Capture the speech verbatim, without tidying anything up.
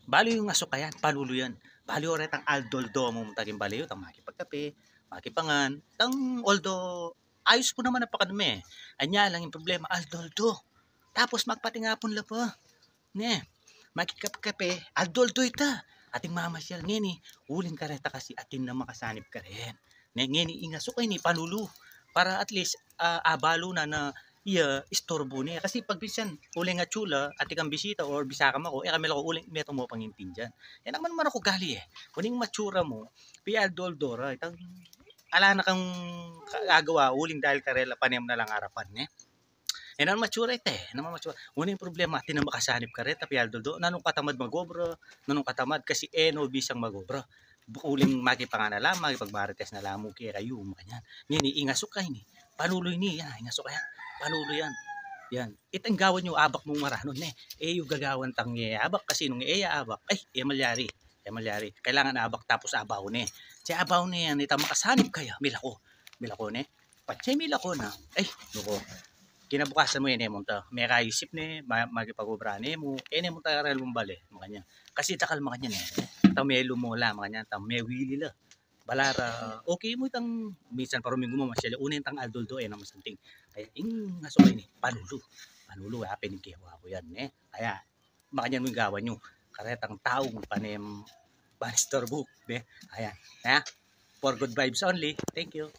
Balu ing asuk a yan, panulu yan. Balu retang aldoldo mu, munta king bale yu, tang makipagkape, makipangan, tang although ayus pu naman a pakanam e. Anya lang ing problema, aldoldo. Tapos magpatingapun la pa. Ne, makikapkape, aldoldo ita. Atin mamasyal ngeni, uling kareta kasi atin na makasanib karen. Ne, ngeni ing asuk a ini, panulu. Para at least, ah, abalu na na iya istorbu ne. Kasi pag minsan, uling atsu la, atin kang bisita or bisa ka mako, e ka milako, uling metung mu pangintindian. Yan naman man aku gali e. Kuning matsura mu, pialdoldo ra, itang ala na kang gagawa, uling dahil karela, panem na lang arapan ne. E naman matsura ita e, e naman matsura. Uling problema, atin na makasanib kareta, pialdoldo, nanung katamad magobra, nanung katamad, kasi e no bisang magobra. Uling makipangan na la mu, makipagmarites na la mu kekayu, makanyan. Ngeni, ing asuk a ini, panulu ini, yan, ing asuk a yan, panulu yan. Yan. Itang gawan yu abak mung maranun ne. E yu gagawan tang e abak, kasi nung e ya abak, ay, e malyari. E malyari. Kailangan abak tapos abaw ne. Sa abaw ne yan, itang makasanib kaya, milako. Milako ne. Patse milako na. Ay, nuko. Kinabukasan mu, e ne munta. Mekaisip ne, ma-, makipagobra ne mu, e ne munta karel mung bale, makanyan. Kasi dakal makanyan e. Tang melumula, makanyan, tang mewili la. Balu ra, okay mu itang minsan paruminggu mu, masyali, una itang aldoldo, e naman something. Kaya ing asuk a ini, panulu. Panulu, ape ning kewa ku yan e. Kaya makanyan mu ing gawan yu. Karetang taung panem, panistorbu ne. Ayan. Ha? For good vibes only. Thank you.